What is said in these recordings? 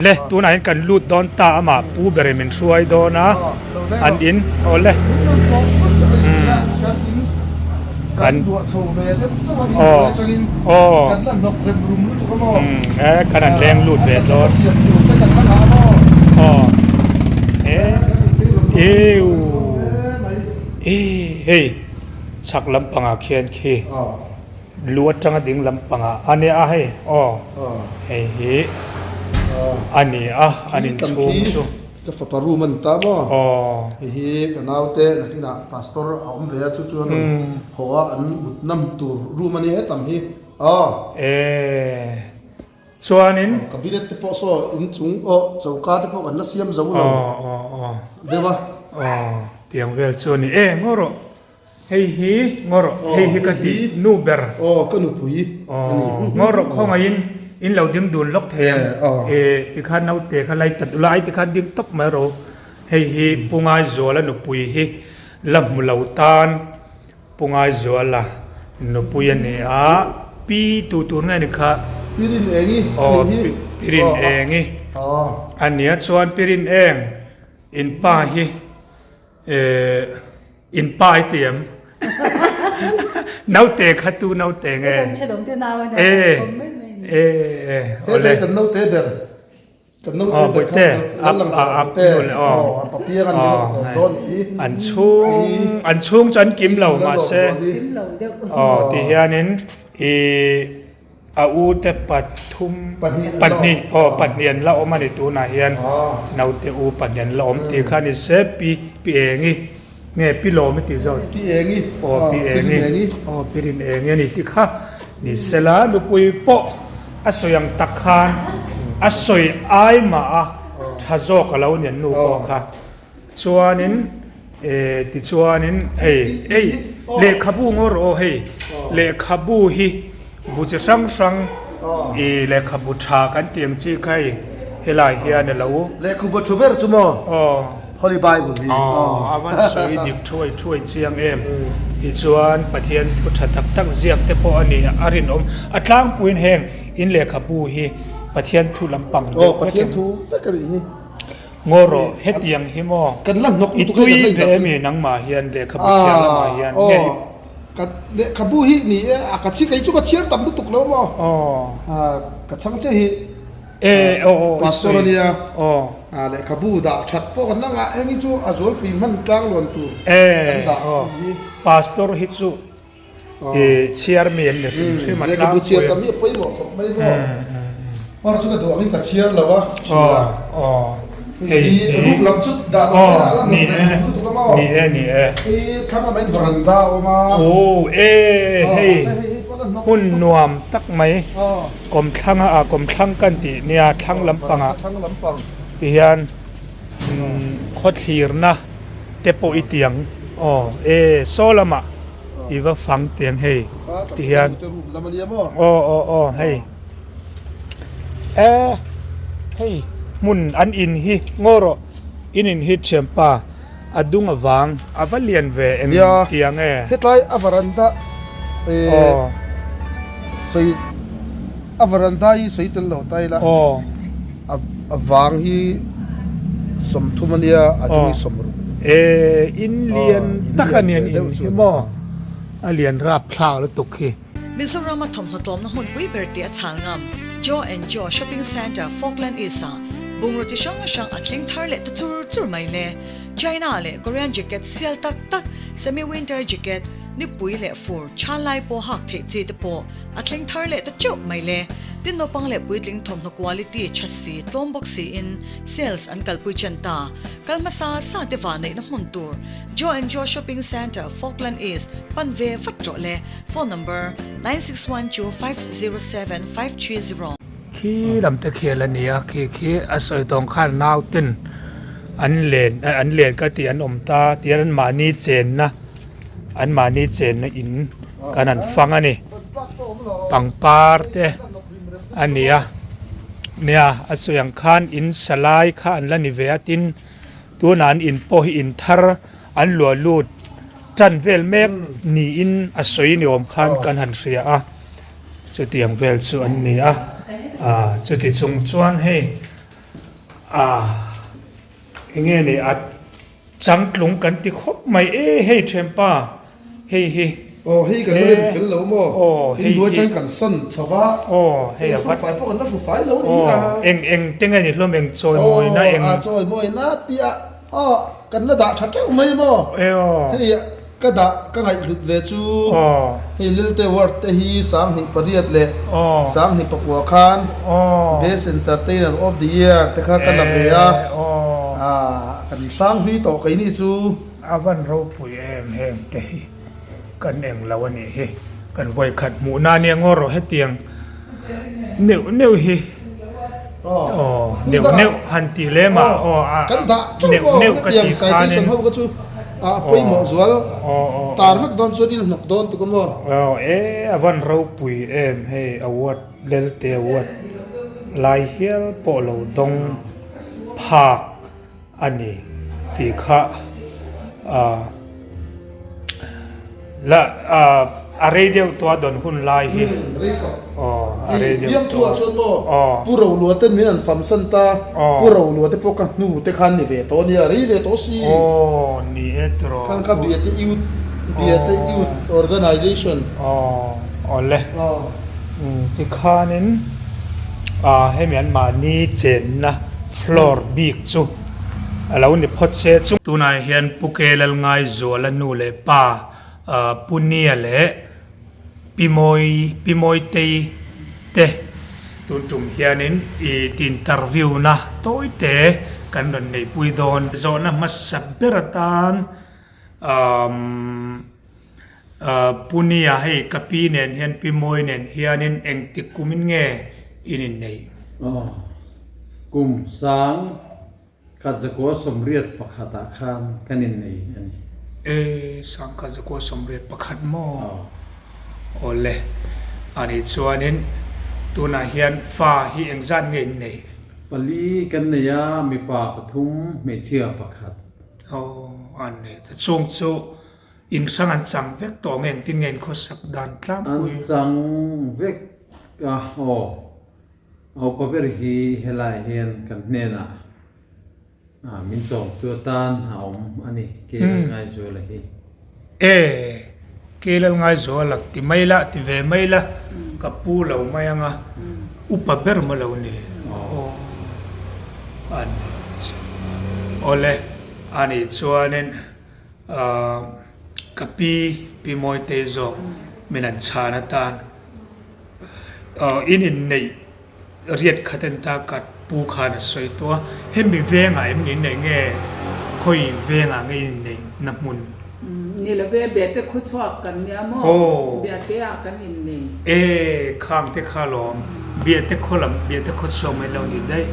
Le tunah hian kan lut dawn ta amah pu berin min hruai dawn a an in aw le kan aw aw e kan han leng lut ve dawn aw e eu e hei chhak lampangah khian khi. Lu atanga ding lampangah a nia a hei aw hei hi a ni a an inchhung chu. Ka fapa room a ni ta maw? Hei hi ka naute nakinah pastor a awm ve a chu chuan rawn haw a an mut nam tur room a ni hetam hi aw. E chuanin. Cabinet te pawh saw inchung aw choka te pawh kan la siam zo lo deuh a. Aw tiang vel chu a ni e ngaw rawh. Hei hi ngaw rawh, hei hi ka ti nu ber. Aw ka nupui a ni. Ngaw rawh khawngaihin in lo ding dun lawk thei ang. E tikhan naute kha lai tat ula ai tikhan ding tawp mai rawh. Hei hi Pu Ngaizuala nupui hi la hmu lo tan Pu Ngaizuala nupui a ni a. Pi tu tur nge ni kha? Pi Rin Engi. Aw Pi Rin Engi a nia chuan Pi Rin Eng in pa hi. Eh in pa i ti em? Naute kha tu naute nge? Kan thenawm te nau a nia. Eh eh eh awle. He kan naute ber. Kan naute ber kha lo lang tawh ang te. Aw a papiang an min rawn kawm dawn hi. An chhung an chhung chu an kim lo mahse. Kim lo deuh. Aw ti hianin i A u te pathum pahnih aw pahnih an la awm a ni tunah hian naute u pahnih an la awm tih kha ni se pi pi engi nge pi lawm i tih zawk pi engi aw pi engi aw pi rin engi a ni tih kha ni sela nupui pawh a sawi ang tak khan a sawi ai mah a tha zawk a lo ni an nu pawh kha. Chuanin eh tichuanin hei ei lehkhabu ngaw rawh aw hei lehkhabu hi bu chi hrang hrang ih lehkhabu tha kan tih ang chi kha hei helai hian a lo Lehkhabu thu ber chu maw Holy Bible hi aw a van sawi dik thuai thuai chiang em tichuan Pathian thu tha tak tak ziak te pawh a ni a rinawm a tlangpuiin heng in lehkhabu hi Pathian thu lampang deuh vek em Pathian thu vek a nih hi. Ngaw rawh, hetiang hi maw? I tui ve emi nangmah hian lehkhabu chhiar lamah hian nge i. Ka lehkhabu hi ni e, a ka chhi kei chu ka chhiar tam lutuk lo maw? Ka chhang che hi pastor a nia, lehkhabu dah that pawh kan la ngah, heng hi chu a zualpui hman tlanglawn tur kan dah hi. Pastor hi chu I chhiar mi an ni hrim hrim a tlangpui. Lehkhabu chhiar tam hi a pawimawh khawp mai maw. Hmar chu ka duh angin ka chhiar lo a, chhiar a. Hei hi room lam chu dah loh vel ah la nuam leh nuam lutuk a maw. Ni e, ni e. Hei thlang lamah in veranda a awm a. Aw e hei hmun nuam tak mai kawmthlang a kawmthlang kan tih nia thlang lampangah tihian khawthlirna te pawh i tiang aw e saw lamah. I va fang tiang hei ti hian aw aw aw hei e hei hmun an in hi ngaw rawh in in hi thianpa a dung avang a va lian ve eng tiang e hetlai a varanda aw sawi a varanda hi sawi tel lo ta ila aw a vang hi 30 ania a dung hi 60 e in lian tak a nian in hi maw a lian rap thlak lutuk hi. Mizoram a thawmhnaw tlawmna hmunpui ber tih a chhal ngam Joe and Joe Shopping Centre Falkland East ah bungraw chi hrang hrang a thleng thar leh ta chur chur mai le. China leh Korean jacket sial tak tak, semi winter jacket, nipui leh fur chhan lai pawh hak theih chi te pawh A thleng thar leh ta teuh mai le. Tin naupang leh puitling thawmhnaw quality tha si, tlawm bawk siin sales an kalpui chen ta. Kal hmasa sa te va neihna hmun tur Joe and Joe Shopping Centre, Falkland East, pan ve vat rawh le. Phone number, 961250 7530. Khi lam te khel a ni a, khi khi a sawi tawng khan nauten an len an len ka tih an awm ta tihian an mahni chenna an mahni chenna in kan han fang a ni pangpar te a ni a nia a sawi ang khan in sa lai kha an la ni ve a tin tunah an in pawh hi in thar an luah lut tan vel mek niin a sawi ni awm khan kan han hria a chutiang vel chu an ni a ah chuti chung chuan hei. A enge ni a changtlung kan ti khawp mai e hei thianpa hei hi. Aw hei kan la rem fel lo maw? In hnuai atangin kan sawn chho va. Aw hei a vat. Hru fai pawh kan la hru fai lo ni a. Aw eng eng te nge ni hlawm eng chawi mawina eng. Aw a chawi mawina tih ah aw kan la dah tha teuh mai maw? Hei ka dah ka ngaihhlut ve chu hei Lilte Ward te hi 2008 leh 2009 khan Best Entertainer of the Year te kha ka la ve a, kan hrang hlui tawh keini chu. A van ropui em heng te hi kan eng lo a nih hi kan vawikhat hmuh na nia ngaw rawh hetiang neuh neuh hi aw neuh neuh han tih lem ah aw a neuh neuh ka tih khanin aw e a van ropui em hei award lelte award lai hial pawh lo dawng phak a ni tih kha la a rei deuh tawh a dawn hun lai hi aw a rei deuh tawh a aw Pu Rolua te min an fam san ta Pu Rolua te pawh ka hnu te khan ni ve tawh a nia rei ve tawh si aw ni e tiraw khan kha Biate Youth Biate Youth Organization aw awle tikhanin hemi an mahni chenna floor bik chu a lo ni phawt se chu. Tunah hian Pu Kelalngaizuala nu leh pa Pu Nia leh Pi Mawi Pi Mawitei te tun tum hianin i interview na tawi te kan rawn neihpui dawn. Zawhna hmasa ber atan umm Pu Nia hei ka pi nen hian Pi Mawi nen hianin engtik kumin nge in inneih? Aw, kum 1981 ah khan kan innei a ni. E, 1981 maw? Aw le, anih chuanin tunah hian fa hi engzat nge in neih? Pali kan nei a, mipa pathum, hmeichhia pakhat. Aw, an nei. Chungh chu In hrang an chang vek tawh nge engtin nge in khawsak dan tlangpui? An chang vek a, aw. A upa ber hi helai hian kan hnenah min chawmtu atan a awm a ni, Kelalngaizuala hi. E, Kelalngaizuala ti mai la, ti ve mai la, ka pu lo mai ang a, upa ber maw lo ni? Aw, a ni chu. Awle, a nih chuanin. Ka pi, Pi Mawitei zawk min an chhan atan in inneih riat khat en ta ka pu khan a sawi tawh a, hemi vengah em ni inneih nge khawi vengah nge in inneih na hmun? Ni lo ve, Biate khawchhuak kan nia maw? Biate ah kan innei. E, khang te kha lawm, Biate khaw lam, Biate khawchhuak mai lo ni daih.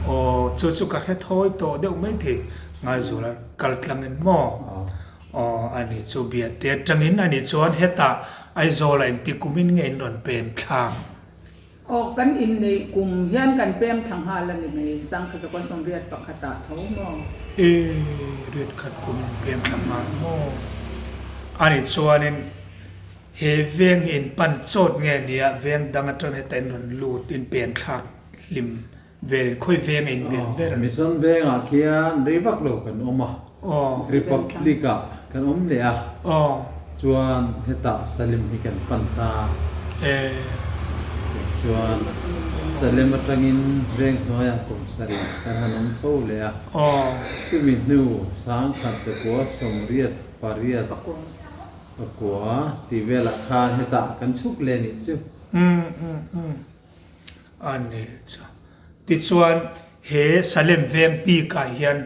Aw, chu chu ka hre thawi tawh deuh maithei. Ngaizuala kal tlangin maw? Aw, a nih chu Biate atangin a nih chuan hetah Aizawlah engti kumin nge in rawn pem thlak? Aw, kan inneih kum hian kan pem thla nghal a ni mai, 1981 ah tho maw? E, riat khat kum in pem thla nghal maw? A nih chuanin he veng hi in pan chawt nge nia veng dang atang heta in rawn lut in pem thlak hlim Vel khawi veng a inbel ber. Mission vengah khian rei vak lo kan awm a, Republic ah kan awm leh a, chuan hetah Salem hi kan pan ta. Chuan Salem atangin veng hnuaiah kum sarih kan han awm chho leh a, chumi hnu 1988 pakua tih velah khan hetah kan chhuk leh anih chu. A ni chu. Tichuan, he Salem veng bikah hian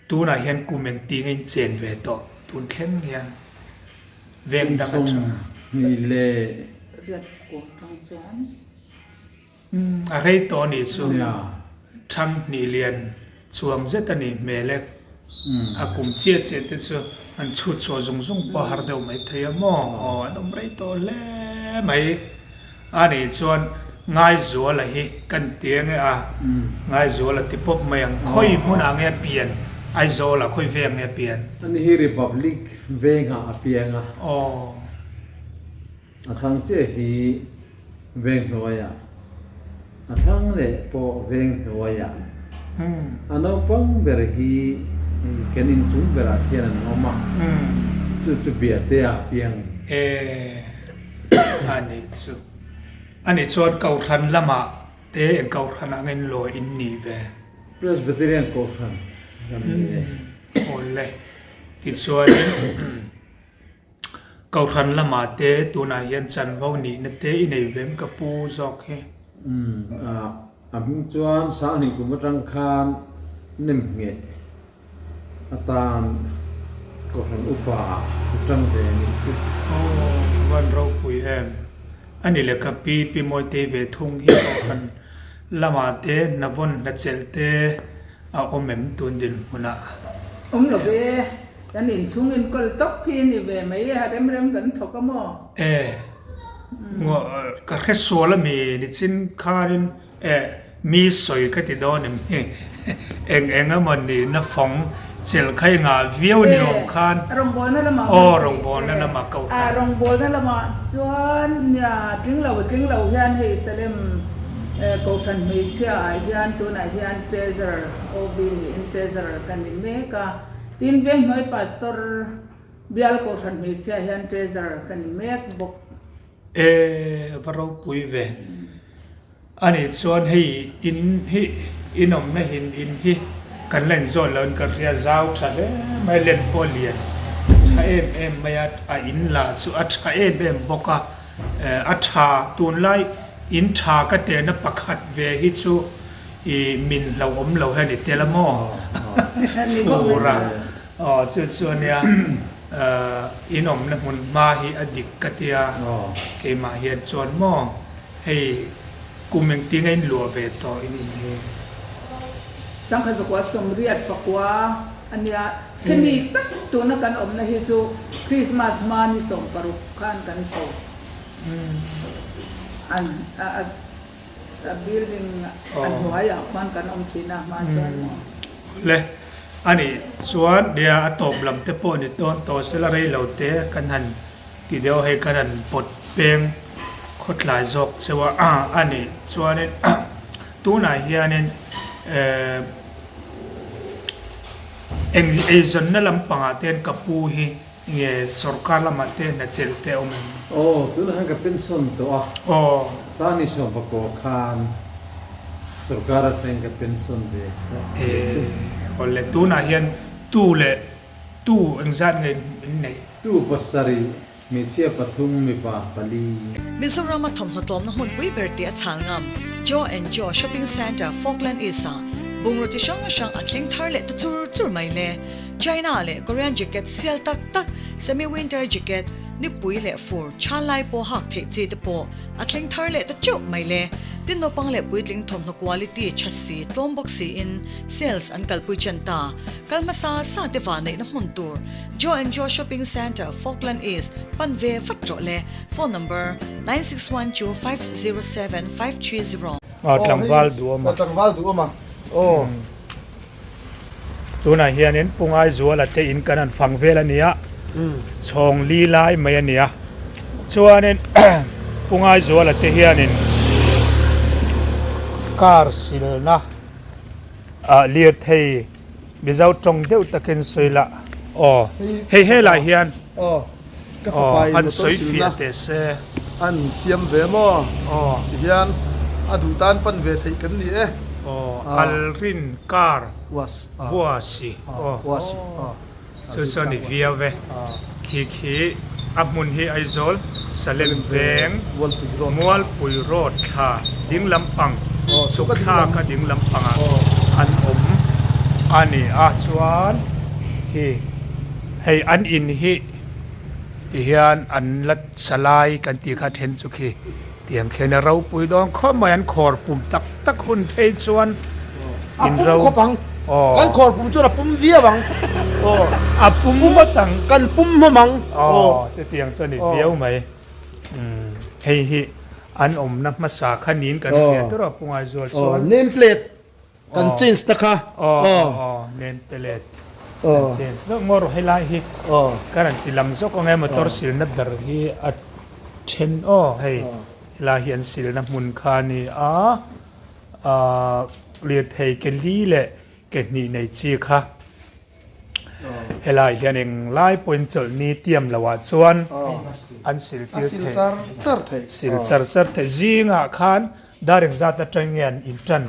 tunah hian kum engti nge in chen ve tawh? Tun thleng hian veng dang atanga. Hnih leh. Riat kuam tang chuan. A rei tawh a nih chu. Thang hnih lian chuang zet a nih hmel e. A kum chiah chiah te chu an chhut chhuah zung zung pawh a har deuh mai thei a maw? Aw, an awm rei tawh hle mai. A nih chuan Ngaizuala hi kan ti ange a, Ngaizuala ti pawp mai ang. Khawi hmunah nge a pian? Aizawlah khawi veng nge a pian? Ani hi Republic vengah a piang a. Aw. A chhang chiah hi veng hnuaiah, a chhang leh pawh veng hnuaiah. A naupang ber hi kan inchung berah khian an awm a, chu chu Biate ah piang. E, a nih chu. A nih chuan Kohhran lamah te eng Kohhran ah ngen lawi in nih ve? Presbyterian Kohhran kan ni e. Awle, tichuanin Kohhran lamah te tunah hian chanvo nihna te i nei vem ka pu zawk hi. Umm a hming chuan Sanghnih kum atang khan nem ngheh atan Kohhran upa ah i tang ve a nih chu. Aw a van ropui em. A ni le ka pi Pi Mawitei ve thung hi Kohhran lamah te hna vawn hna chelh te a awm em tun dinhmunah. Awm lo ve. Kan inchhung enkawl tawp hi a ni ve mai a, rem rem kan thawk a maw? E, ka hre sual a mi nichin khanin e, mi sawi ka ti dawn em hi, eng eng emaw nihna fawng chelh kha i ngah viau ni awm khan. E, rawngbawlna lamah Aw, rawngbawlna lamah ka u khan. A, rawngbawlna lamah chuan nia tling lo tling lo hian hei Salem Kohhran hmeichhia ah hian tunah hian Treasurer OB niin Treasurer ka ni mek a. Tin, Venghnuai Pastor bial Kohhran hmeichhia hian Treasurer ka ni mek bawk. E, va ropui ve. A nih chuan hei in hi in awmna hin in hi kan la inzawt lo in ka hria zau tha hle mai len pawh lian tha em em mai a, a in lah chu a tha em em bawk a, a tha tunlai in tha ka tehna pakhat ve hi chu I min hlauhawm lo hian i tel a maw? Fur a, aw chu chu ania in awmna hmun hma hi a dik ka tia keimah hian chuan maw hei kum engtin a in luah ve tawh in in hi. Changkha zakua sawmriat pakua ania hemi tak tuna kan awmna hi chu Christmas hma ni 16 khan kan chho an a. A building a hnuaiah khuan kan awm thin a hma chuan maw. Le, a nih chuan nia a tawp lam te pawh ni dawn tawh sela rei lo te kan han ti deuh hei kan han pawt peng khawtlai zawk cheu a, a nih chuanin tunah hianin eh eng eizawnna lampangah te hian ka pu hi Nge sorkar lamah te hna chelh te awm em? Aw, tunah hian ka pension tawh a. Aw. Sani Sawmpakaw khan sorkar atangin ka pension ve tawh. E, awle tunah hian tu leh tu engzat nge in neih? Tu pasarih, hmeichhia pathum, mipa pali. Mizoram a thawmhnaw tlawmna hmunpui ber tih a chhal ngam Joe and Joe Shopping Centre, Falkland East-ah bungraw chi hrang hrang a thleng thar leh ta chur chur mai le. China leh Korean jacket sial tak tak, semi winter jacket, nipui leh fur, than lai pawh hak theih chi te pawh a thleng thar leh ta teuh mai le. Tin naupang leh puitling thawmhnaw quality tha si, tlawm bawk siin sales an kalpui chen ta. Kal hmasa sa te va neihna hmun tur Joe and Joe Shopping Centre, Falkland East, pan ve vat rawh le. Phone number, 9612 507 530. Aw tlangval duh awm a. Tlangval duh awm a. Aw. Tunah hianin Pu Ngaizuala te in kan han fang vel a nia, chhawng li lai mai a nia. Chuanin Pu Ngaizuala te hianin car silna ah lirthei Mizo tawng deuh takin sawi lah aw hei helai hian aw ka fapa in han motor sawi silna fiah teh se. An siam ve maw? Aw. Tihian a duh tan pan ve theih kan ni e. Aw, Alrin car Was. Vuasi. Aw. Vuasi. Aw. Chu chu a ni viau ve. Khi khi a hmun hi Aizawl Salem veng Mualpui Road thla ding lampang chhuk thlak a ding lampangah an awm a ni a chuan hi hei an in hi Ti hian an la sa lai kan tih kha then chu khi tiang khian a ropui dawn khawp mai an khawr pum tak tak hun phei chuan A pum khawp ang kan khawr pum chuan a pum viau ang aw a pum ngawt ang kan pum hmawm ang aw chutiang chu a ni viau mai umm hei hi an awmna hmasa kha niin kan hria tur a pungai zual chuan name plate Kan change na kha. Aw aw name plate kan change zawk maw rawh helai hi ka rawn ti lang zawk ang e motor silna ber hi a then aw hei helai hi an silna hmun kha a ni a ahh. Lirthei ke li leh ke hnih nei chi kha helai hian eng lai pawhin chawlhni tiam loh ah chuan an sil tir thei sil char char thei zingah khan dar engzat atang nge an in tan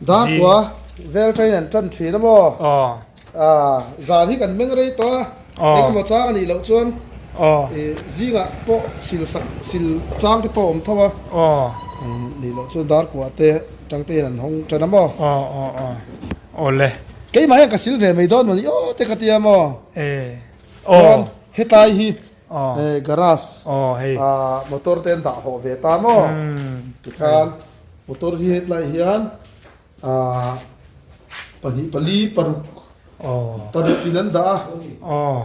Dar kua vel train an tan thin a maw? Zan hi kan meng rei tawh a, engemaw chang a nih loh chuan zingah pawh sil sak sil chang te pawh a awm tho a, nih loh chuan dar kua te tang te hian an hawng tan a maw? Awle. Keimah hian ka sil ve mai dawn maw ni aw te ka tia maw? Chuan hetlai hi garage motor te an dah hawh ve ta maw? Tikhan. Motor hi hetlai hian ah pahnih pali paruk paruk in an dah a. Aw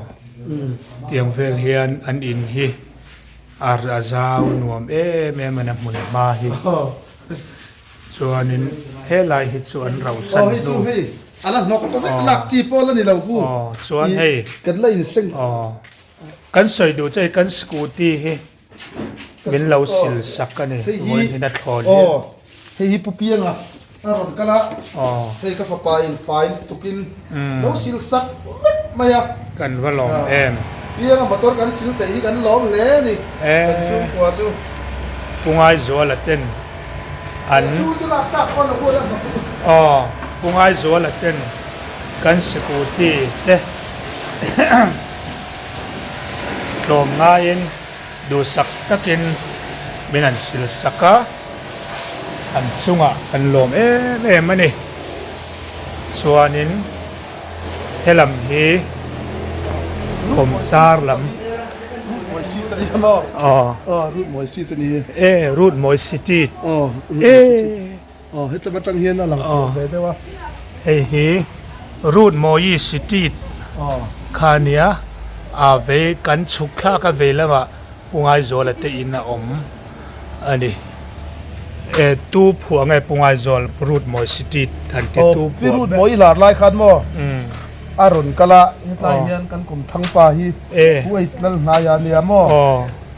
tiang vel hian an in hi a a zau nuam em em a na hmun hma hi chuanin helai hi chu an rauh san hnu. Aw hei chu hei a la hnawk ta vek lak chi pawh la ni lo khu. Aw chuan hei kan la inseng. Aw kan sawi duh che hei kan scooty hi. Min lo sil sak a ni, vawiin hian a thlawn hi. Aw, hei hi Pu Pianga a rawn kal a, hei ka fapa in fai lutukin lo sil sak vek mai a. Kan va lawm em. Pianga motor kan sil theih hi kan lawm hle a ni, kan chhungkua chu. Pu Ngaizuala ten an. Chu chu lak tak pawn a huat a hnawk lutuk. Aw, Pu Ngaizuala ten kan sikuti te. Tlawm ngaiin duhsak takin min han sil sak a, an chungah kan lawm em em a ni. Chuanin helam hi kawmchar lam aw e Rootmawi City e Hei hi Rootmawi Street kha a nia, a vei kan chhuk thlak a vei lamah Pu Ngaizuala te in a awm a ni. E tu phuah nge Pu Ngaizual Rootmawi Street han ti tu phuah Pi Rootmawi lar lai khan maw a rawn kal a, hetlai hian kan kum thangpa hi Pu H Lalhnaia a nia maw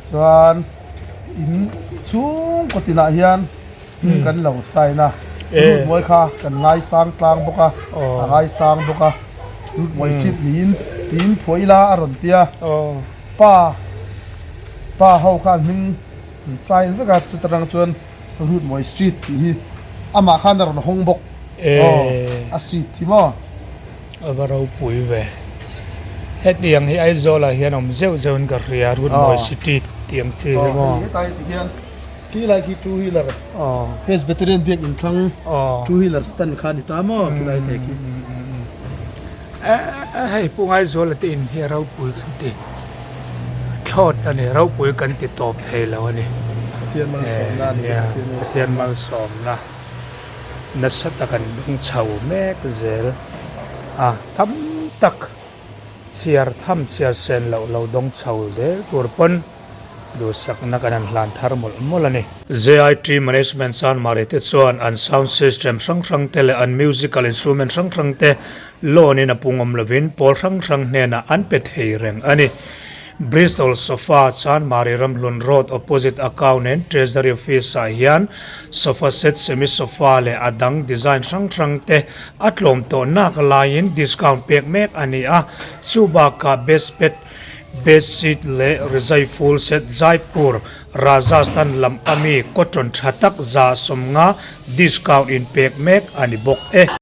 chuan in chhungkaw tinah hian Hming kan lo sign a, Rootmawi kha kan ngaisang tlang bawk a, a ngaisang bawk a, Rootmawi chip niin tiin phuah ila a rawn ti a, pa pa ho khan hming an sign vek a, chuta rang chuan Rootmawi street tih hi amah khan a rawn hawng bawk, aw a street hi maw. A va ropui ve. Hetiang hi Aizawlah hian awm zeuh zeuhin ka hria, Rootmawi street tih ang chi hi maw. Aw hei hetlai ti hian. Khi lai khi two wheeler Presbyterian biak inthlang two wheeler stand kha a ni ta maw khi lai te khi. Hei Pu Ngaizuala te in hi a ropui kan ti thlawt a ni, ropui kan ti tawp thei lo a ni. Pathian malsawmna a ni. Pathian malsawmna nasa tak an dawng chho mek zel a, tam tak chhiar tham chhiar sen loh lo dawng chho zel tur pawn. Duhsakna kan han hlan thar mawlh mawlh a ni. JIT Management Chanmari te chuan an sound system hrang hrang te leh an musical instrument hrang hrang te loan in a pungawm lovin pawl hrang hrang hnenah an pe thei reng a ni. Bristol Sofa Chanmari Ramhlun Road opposite Account and Treasury Office ah hian sofa set, semi sofa leh a dang design hrang hrang te a tlawm tawh nak laiin discount pek mek a ni a, chubakah best pet Bedsheet leh rizai full set Jaipur, Rajasthan lam ami cotton tha tak 150 discount in pek mek a ni bawk e.